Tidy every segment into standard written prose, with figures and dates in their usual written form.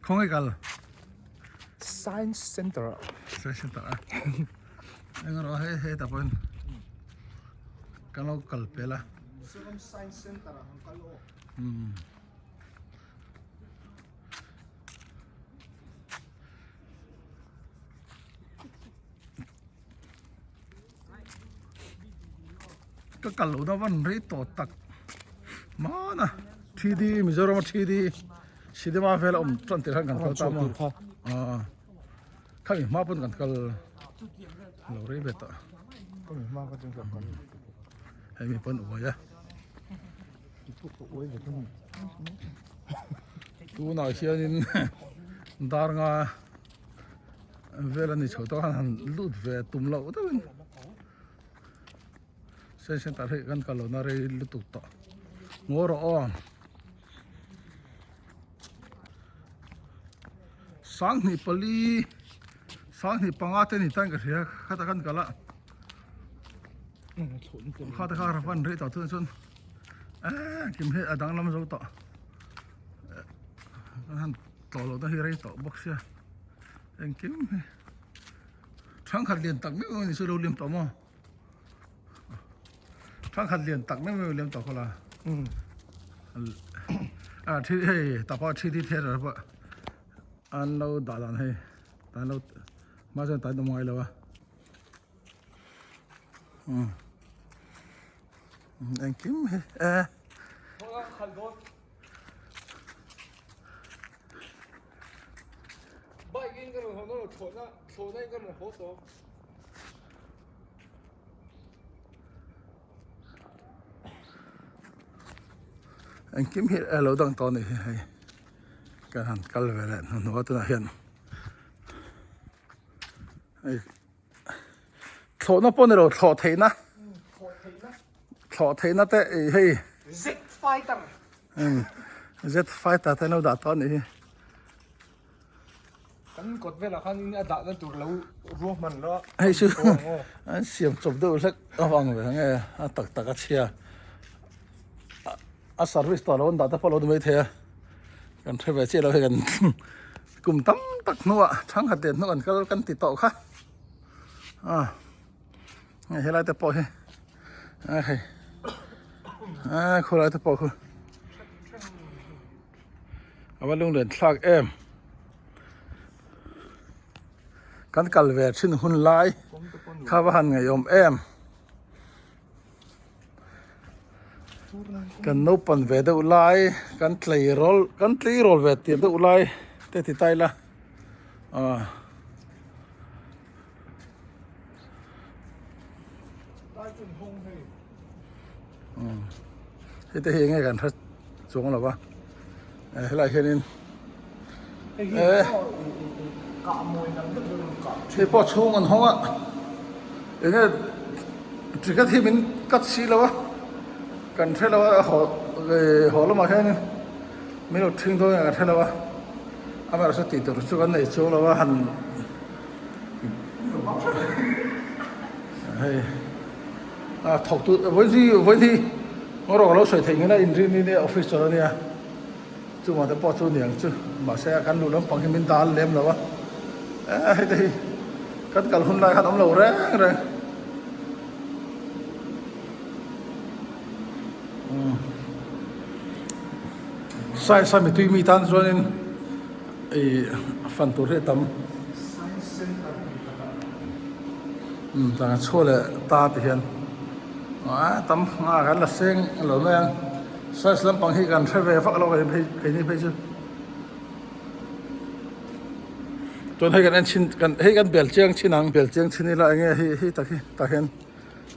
Khawngaih kal. Science Center ah. Science Center ah. Eng rawh hei hei ta pawhin kan lo kal pel a. Mizoram Science Center ah kan kal aw. Umm. Ka kal loh na van rei tawh tak mana 3D Mizoram a 3D cinema vel a awm tan tir khan kan kal ta maw ah khami hma pawn kan kal lo rei ve tawh hei mi pawn uai a tunah hianin dar nga vel a ni chho tawh a han lut ve tum loh deuhin Science center hi kan kal lohna rei lutuk tawh ngaw rawh aw sanghnih pali sanghnih panga te ni tan ka hria khata kan kal a khata kha ravan rei tawh chuan chuan eh kim hi a danglam zo tawh kan han tlawh lohna hi rei tawh bawk sia engkim hi. Thangkhat lian tak meuh meuh ni chu lo liam tawh maw? Thangkhat lian tak meuh meuh liam tawh khaw la. A thi hei tapa thi thi theatre pawh an lo dah dan hei tan lo hma chuan tan awm ngai lo a. Engkim hi e. Bike in ka rawn haw dawn lo thlawhna thlawhna in ka rawn haw tawh. Engkim hi a lo dang tawh a ni hi hei kan han kal ve leh hnuhnawh a tunah hian hei thlawhna pawh ni lo thlawh theihna thlawh theihna te ih hei Z fighter Z fighter te an lo dah tawh a nih hi. Kan kawt velah khan in a dahna tur lo ruahman lo a. Hei chu an siam chawp deuh hlek avang ve nge a tak tak a chhia a service tawh lo an dah te pawh lo ni maithei a kan hre ve chiah lo hei kan kum tam tak hnuah thangkhat leh hnu kan kal kan ti tawh kha a hei helai te pawh hi a hei a khawlai te pawh khu A va lunglen thlak em kan kal ve thin hun lai kha va han ngaihawm em kan naupang ve deuh lai kan tleirawl kan tleirawl ve tir deuh lai te ti ta ila ah. Hei te hi enge kan hre chuang lo va helai hianin hei pawh chhung an hawng a enge ticket hi min cut si lo a kan hre lo a haw haw lamah hianin min lo ṭhing dawn nge kan hre lo a amaherawhchu tih tur chu kan nei chuang lo a han hei. A thawk tu vawi hi vawi hi ngaw rawh ka lo sawi theih ngei na inrin ni nia office chawlh ania chungah te pawh chu niang chu mahse a kan luh lampang hi min dal lem lo a eh hei te hi kan kal hun lai khan awm lo reng reng umm size a mitui mi tan chuanin ih fan tur hi a tam. Umm tah chhuah leh ta ti hian ah tam nga kan la seng lo mai a size lampang hi kan hre ve vak lo a hei keini phei chu chuan hei kan en chhin kan hei kan bel chiang chhin ang bel chiang chhin ila enge hei hei tak hi tah hian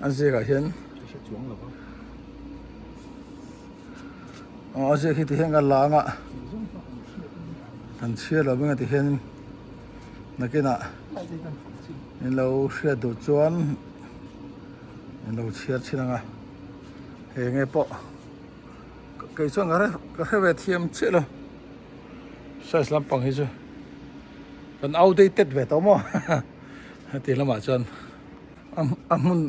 a ziak ah hian aw a ziak hi ti hian kan la anga kan chhiar lo mai a ti hian nakinah. In lo hriat duh chuan in lo chhiar chhin ang a hei nge pawh kei chuan ka hre ka hre ve thiam chiah lo size lampang hi chu kan outdated ve tawh maw heti lamah chuan a hmun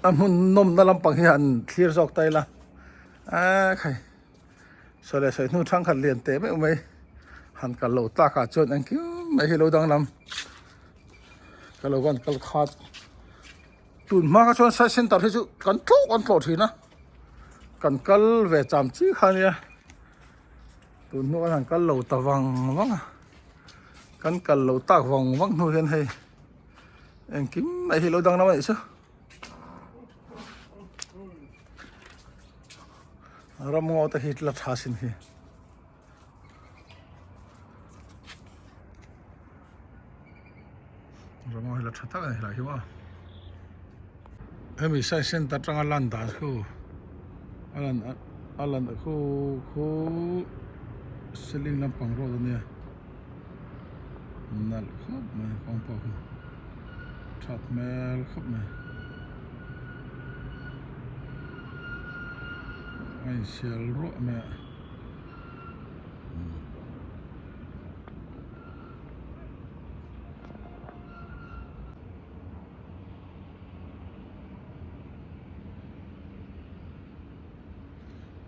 a hmun nawmna lampang hi han thlir zawk ta ila a khai sawi leh sawi hnu thangkhat lian teh meuh mai. Han kal loh takah chuan engkim mai hi lo danglam ka lo van kal khat tun hma kha chuan science center hi chu kan tlawh kan tlawh thin a kan kal ve cham chi kha ania tun hnu an han kal lo ta vang vang a kan kal lo tak vang vang hnu hian hei engkim mai hi lo danglam a nih chu. Ramngaw te hi la tha sin hi. Ramngaw hi la tha tak a ni helai hi maw. Hemi science center atanga lan dan khu a lan a lan khu khu ceiling lampang road a nia nalh khawp mai kawng pawh khu that hmel khawp mai a insial ruah mai a.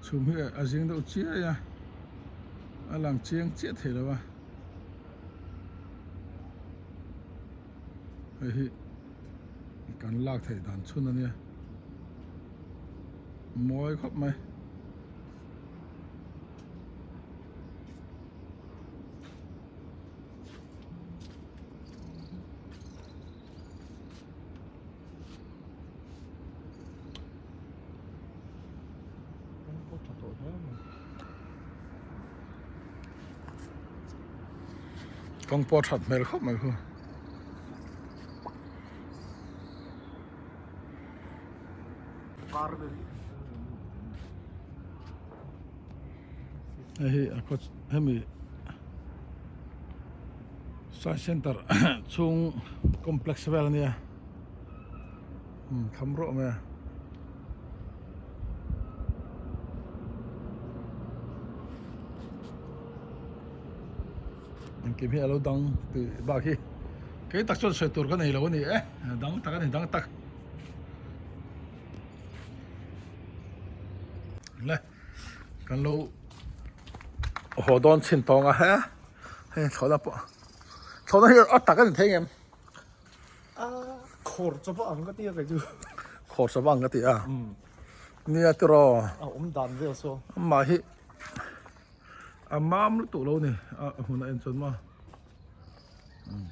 Chhum hi a zing deuh chiai a a lang chiang chiah thei lo a hei hi kan lak theih dan chhun a nia mawi khawp mai. Kawng pawh a that hmel khawp mai khu. Hei hi a khaw hemi science center chhung complex vel ania kham ruah mai a. Engkim hi a lo dang tih bak hi kei tak chuan sawi tur ka nei lo a ni e dang tak a ni dang tak le kan lo haw dawn chhin tawng a he hei thlawhna pawh thlawhna hi a tak a ni thei ngem a khawr chawp ang ka ti a kei chu khawr chawp ang ka ti a nia tiraw a awm dan vel saw amah hi A mam lutuk lo ni a hmun a en chuan maw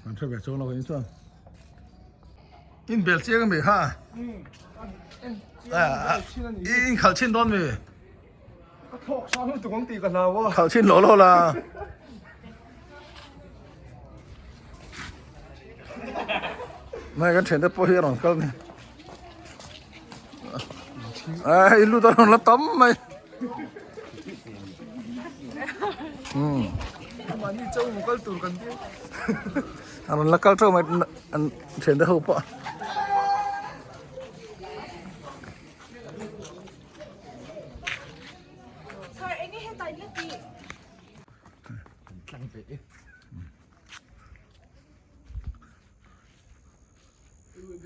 kan hre ve chuang lo in chuan in bel chiang ami kha in khalh chin dawn mi ka thawk sang lutuk ang tih ka hlau a khalh chin lo lo la nai kan thian te pawh hi a rawn kal ni ai lut a rawn la tam mai Mahni chau mu kal tur kan tir. A rawn la kal teuh mai an thian te ho pawh. Sir, enge hetah in la tih? Tlang ve e.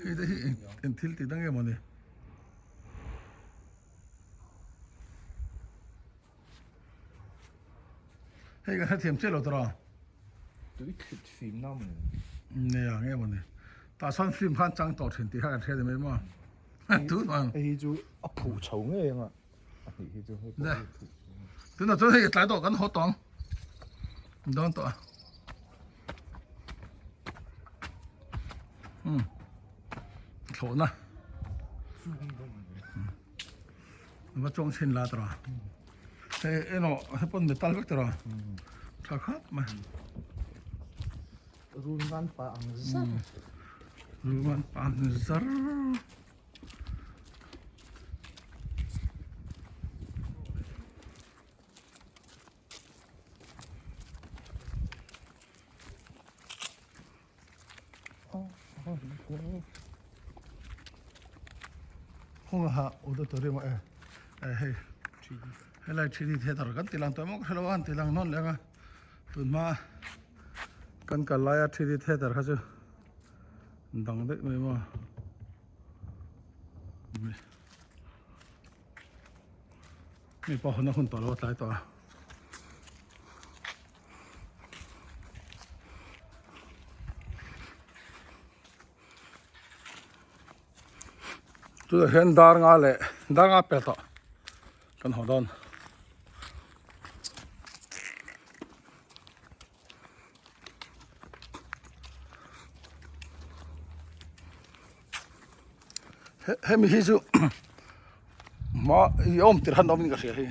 Hei te hi eng thil tih dang nge mawni? Hei kan hrethiam chiah lo tawh a. Tui thlit fim na mawni. Nia nge mawni. Tah chuan film khan chang tawh thin tih kha kan hria ni mai maw. Tun ang. Hei hi chu a phuh chho ngei ang a. A hnih hi chu hei pawh hi phuh. Tunah chuan hei tlai tawh kan haw tawng. Dawn tawh a. Thlawhna. Va chuang chhin la tawh a. Hei emaw hei pawn metal vek tawh a. Tha khawp mai. Rulngan pa ang zar. Rulngan pa ang zar. Khawnga ha auditorium a e eh hei helai 3D theatre kan ti lang tawh emaw ka hrelo a han ti lang hnawn leh ang a tunhma kan kal laia 3D theatre kha chu dang daih mai maw. Mi pawh hawn a hun tawh lo a tlai tawh a. Tunah hian dar nga leh dar nga pel tawh kan haw dawn. Hemi hi chu ma i awm tirh han awm in ka hria hei.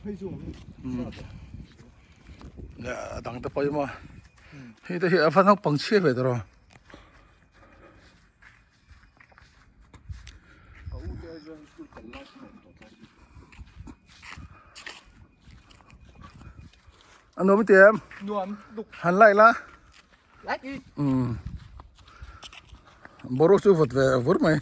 Hei chu awm. A dang te pawh emaw hei te hi a va naupang chhia ve tawh. A nuam i ti em? Nuam duk. Han like la. Like i. Umm. Boruak chu vawt ve vur mai.